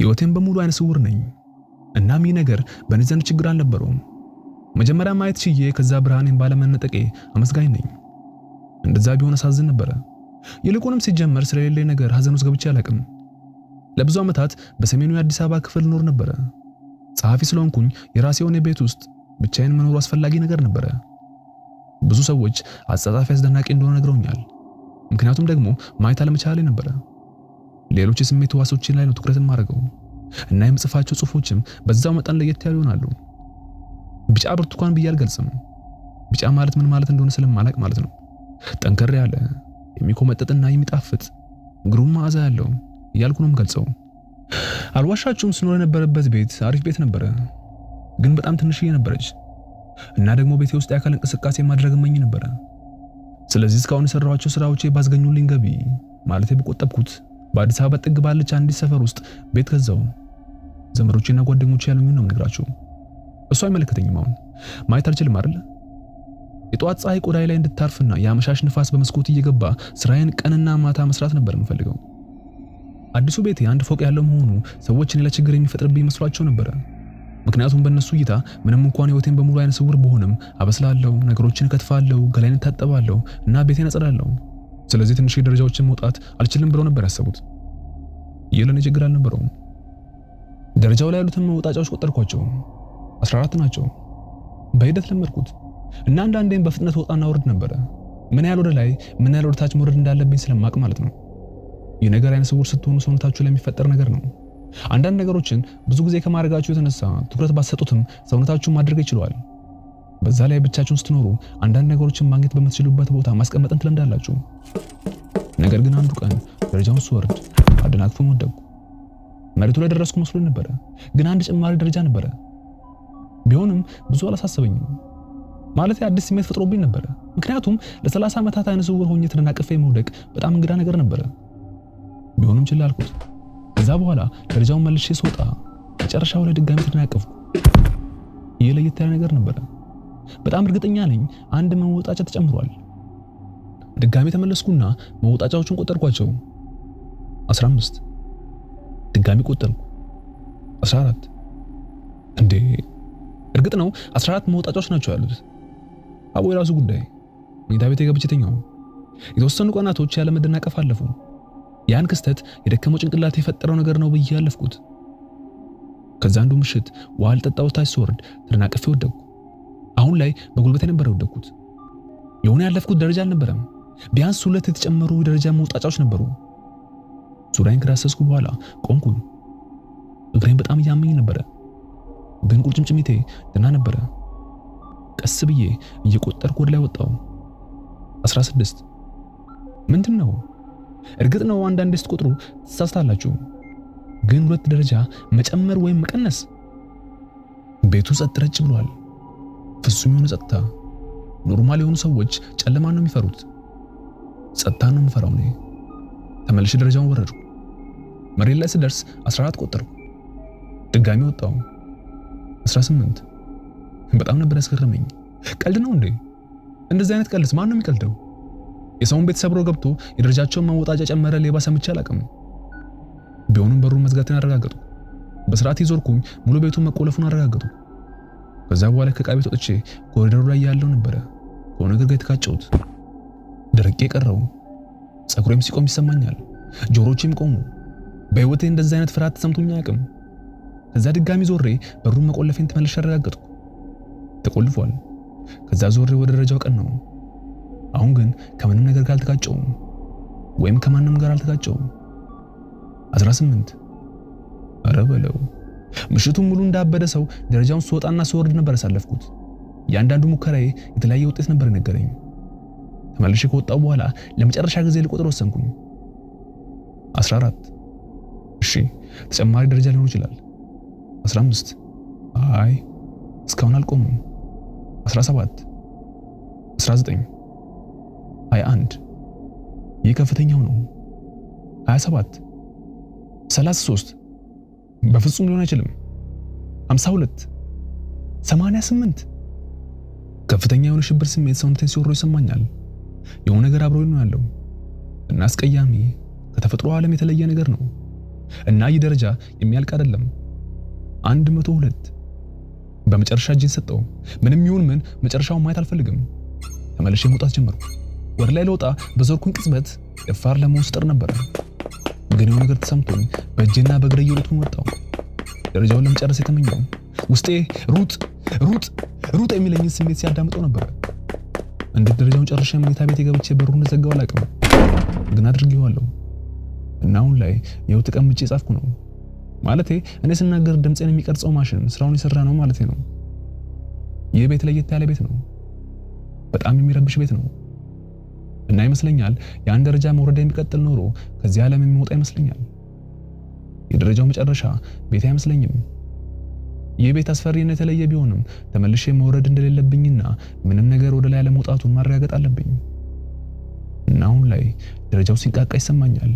ሕይወቴን በሙሉ አይነ ስውር ነኝ። እናም ይህ ነገር በእኔ ዘንድ ችግር አልነበረውም። መጀመሪያ ማየት ችዬ ከዛ ብርሃኔን ባለመነጠቄ አመስጋኝ ነኝ። እንደዛ ቢሆን አሳዝን ነበረ። ይልቁንም ሲጀመር ስለሌለኝ ነገር ሀዘን ውስጥ ገብቼ አላቅም። ለብዙ ዓመታት በሰሜኑ የአዲስ አበባ ክፍል እኖር ነበረ። ጸሐፊ ስለሆንኩኝ የራሴ የሆነ ቤት ውስጥ ብቻዬን መኖሩ አስፈላጊ ነገር ነበረ። ብዙ ሰዎች አጻጻፊ አስደናቂ እንደሆነ ነግረውኛል። ምክንያቱም ደግሞ ማየት አለመቻሌ ነበረ። ሌሎች የስሜት ሕዋሶችን ላይ ነው ትኩረት የማደርገው እና የምጽፋቸው ጽሁፎችም በዛው መጠን ለየት ያሉ ይሆናሉ። ቢጫ ብርቱካን ብዬ አልገልጽም። ቢጫ ማለት ምን ማለት እንደሆነ ስለማላቅ ማለት ነው። ጠንከር ያለ የሚኮመጠጥና የሚጣፍጥ ግሩም መዓዛ ያለው እያልኩ ነው የምገልጸው። አልዋሻችሁም፣ ስኖር የነበረበት ቤት አሪፍ ቤት ነበረ፣ ግን በጣም ትንሽዬ ነበረች እና ደግሞ ቤቴ ውስጥ የአካል እንቅስቃሴ ማድረግ እመኝ ነበረ። ስለዚህ እስካሁን የሰራኋቸው ስራዎቼ ባስገኙልኝ ገቢ ማለቴ በቆጠብኩት በአዲስ አበባ ጥግ ባለች አንዲት ሰፈር ውስጥ ቤት ገዛው። ዘመዶቼና ጓደኞቼ ያሉኝን ነው የምነግራችሁ። እሱ አይመለከተኝም። አሁን ማየት አልችልም አይደል? የጠዋት ፀሐይ ቆዳዬ ላይ እንድታርፍና የአመሻሽ ንፋስ በመስኮት እየገባ ስራዬን ቀንና ማታ መስራት ነበር የምፈልገው። አዲሱ ቤቴ አንድ ፎቅ ያለው መሆኑ ሰዎች እኔ ላይ ችግር የሚፈጥርብኝ መስሏቸው ነበረ። ምክንያቱም በእነሱ እይታ ምንም እንኳን ህይወቴን በሙሉ አይነ ስውር ብሆንም አበስላለሁ፣ ነገሮችን እከትፋለሁ፣ ገላዬን እታጠባለሁ እና ቤቴን አጸዳለሁ። ስለዚህ ትንሽ ደረጃዎችን መውጣት አልችልም ብለው ነበር ያሰቡት። ይህ ለእኔ ችግር አልነበረውም። ደረጃው ላይ ያሉትን መውጣጫዎች ቆጠርኳቸው። 14 ናቸው። በሂደት ለመድኩት እና አንዳንዴም በፍጥነት ወጣና ወርድ ነበረ። ምን ያህል ወደ ላይ ምን ያህል ወደ ታች መውረድ እንዳለብኝ ስለማቅ ማለት ነው። ይህ ነገር አይነ ስውር ስትሆኑ ሰውነታችሁ ላይ የሚፈጠር ነገር ነው። አንዳንድ ነገሮችን ብዙ ጊዜ ከማድረጋችሁ የተነሳ ትኩረት ባትሰጡትም ሰውነታችሁ ማድረግ ይችላል። በዛ ላይ ብቻችሁን ስትኖሩ አንዳንድ ነገሮችን ማግኘት በምትችሉበት ቦታ ማስቀመጥን ትለምዳላችሁ። ነገር ግን አንዱ ቀን ደረጃውን ስወርድ አደናቅፎኝ ወደቅኩ። መሬቱ ላይ ደረስኩ መስሎኝ ነበረ፣ ግን አንድ ጭማሪ ደረጃ ነበረ። ቢሆንም ብዙ አላሳሰበኝም። ማለት አዲስ ስሜት ፈጥሮብኝ ነበረ። ምክንያቱም ለ30 ዓመታት አይነ ስውር ሆኜ ተደናቅፌ መውደቅ በጣም እንግዳ ነገር ነበረ። ቢሆንም ችላ አልኩት። ከዛ በኋላ ደረጃውን መልሼ ስወጣ መጨረሻው ላይ ድጋሚ ተደናቀፍኩ። ይህ ለየት ያለ ነገር ነበረ። በጣም እርግጠኛ ነኝ አንድ መወጣጫ ተጨምሯል። ድጋሚ ተመለስኩና መወጣጫዎቹን ቆጠርኳቸው። 15። ድጋሚ ቆጠርኩ። 14። እንዴ፣ እርግጥ ነው 14 መወጣጫዎች ናቸው ያሉት። አቦ የራሱ ጉዳይ። መኝታ ቤቴ ገብቼ ተኛሁ። የተወሰኑ ቀናቶች ያለ መደናቀፍ አለፉ። ያን ክስተት የደከመው ጭንቅላት የፈጠረው ነገር ነው ብዬ ያለፍኩት። ከዛ አንዱ ምሽት ውሃ ልጠጣ ታች ስወርድ ተደናቅፌ ወደቅኩ። አሁን ላይ በጉልበቴ ነበር የወደቅኩት። የሆነ ያለፍኩት ደረጃ አልነበረም። ቢያንስ ሁለት የተጨመሩ ደረጃ መውጣጫዎች ነበሩ። ዙሪያዬን ከዳሰስኩ በኋላ ቆምኩኝ። እግሬን በጣም እያመኝ ነበረ፣ ግን ቁርጭምጭሚቴ ደህና ነበረ። ቀስ ብዬ እየቆጠርኩ ወደ ላይ ወጣሁ። 16። ምንድን ነው? እርግጥ ነው አንዳንዴ ስትቆጥሩ ትሳሳታላችሁ፣ ግን ሁለት ደረጃ መጨመር ወይም መቀነስ። ቤቱ ጸጥ ረጭ ብሏል። ፍጹም የሆነ ጸጥታ። Normal የሆኑ ሰዎች ጨለማን ነው የሚፈሩት። ጸጥታ ነው የምፈራው እኔ። ተመልሼ ደረጃውን ወረድኩ። መሬት ላይ ስደርስ 14 ቆጠርኩ። ድጋሚ ወጣሁ። 18። በጣም ነበር ያስገረመኝ። ቀልድ ነው እንዴ? እንደዚህ አይነት ቀልድስ ማን ነው የሚቀልደው? የሰውን ቤት ሰብሮ ገብቶ የደረጃቸውን መወጣጫ ጨመረ ሌባ ሰምቼ አላውቅም። ቢሆንም በሩን መዝጋትን አረጋገጥኩ። በስርዓት ይዞርኩኝ ሙሉ ቤቱን መቆለፉን አረጋገጥኩ። ከዛ በኋላ ከዕቃ ቤት ወጥቼ ኮሪደሩ ላይ ያለው ነበረ ከሆነ ነገር ጋር የተጋጨሁት። ደርቄ ቀረው። ፀጉሬም ሲቆም ይሰማኛል። ጆሮቼም ቆሙ። በህይወቴ እንደዚህ አይነት ፍርሃት ተሰምቶኝ አያውቅም። ከዛ ድጋሚ ዞሬ በሩን መቆለፌን ተመልሼ አረጋገጥኩ። ተቆልፏል። ከዛ ዞሬ ወደ ደረጃው ቀናሁ። አሁን ግን ከምንም ነገር ጋር አልተጋጨውም፣ ወይም ከማንም ጋር አልተጋጨውም። 18። ኧረ በለው። ምሽቱን ሙሉ እንዳበደ ሰው ደረጃውን ስወጣና ስወርድ ነበር ያሳለፍኩት። እያንዳንዱ ሙከራዬ የተለያየ ውጤት ነበር የነገረኝ። ተመልሼ ከወጣሁ በኋላ ለመጨረሻ ጊዜ ልቆጥር ወሰንኩኝ። 14። እሺ፣ ተጨማሪ ደረጃ ሊሆን ይችላል። 15። አይ፣ እስካሁን አልቆምም። 17፣ 19፣ 21። ይህ ከፍተኛው ነው። 27፣ 33። በፍጹም ሊሆን አይችልም። 52፣ 88። ከፍተኛ የሆነ ሽብር ስሜት ሰውነቴን ሲወሮ ይሰማኛል። የሆነ ነገር አብሮኝ ነው ያለው እና አስቀያሚ፣ ከተፈጥሮ ዓለም የተለየ ነገር ነው። እና ይህ ደረጃ የሚያልቅ አይደለም። 102። በመጨረሻ እጄን ሰጠው። ምንም ይሁን ምን መጨረሻውን ማየት አልፈልግም። ተመልሼ መውጣት ጀመርኩ። ወደ ላይ ለወጣ በዞርኩኝ ቅጽበት ደፋር ለመሆን ስጥር ነበረ። ግን የሆነ ነገር ተሰምቶኝ በእጄና በእግሬ እየሮጥኩኝ ወጣሁ። ደረጃውን ለመጨረስ የተመኘው ውስጤ ሩጥ ሩጥ ሩጥ የሚለኝን ስሜት ሲያዳምጠው ነበረ። እንዴት ደረጃውን ጨርሼ መኝታ ቤት ገብቼ በሩን እንደዘጋው አላውቅም፣ ግን አድርጌዋለሁ። እና አሁን ላይ ይኸው ተቀምጬ የጻፍኩ ነው። ማለቴ እኔ ስናገር ድምፄን የሚቀርጸው ማሽን ስራውን የሰራ ነው ማለቴ ነው። ይህ ቤት ለየት ያለ ቤት ነው። በጣም የሚረብሽ ቤት ነው። እና ይመስለኛል ያን ደረጃ መውረድ የሚቀጥል ኖሮ ከዚህ ዓለም የሚወጣ ይመስለኛል። የደረጃው መጨረሻ ቤት አይመስለኝም። ይህ ቤት አስፈሪና የተለየ ቢሆንም ተመልሼ መውረድ እንደሌለብኝና ምንም ነገር ወደ ላይ አለመውጣቱን ማረጋገጥ አለብኝ። እና አሁን ላይ ደረጃው ሲንቃቃ ይሰማኛል።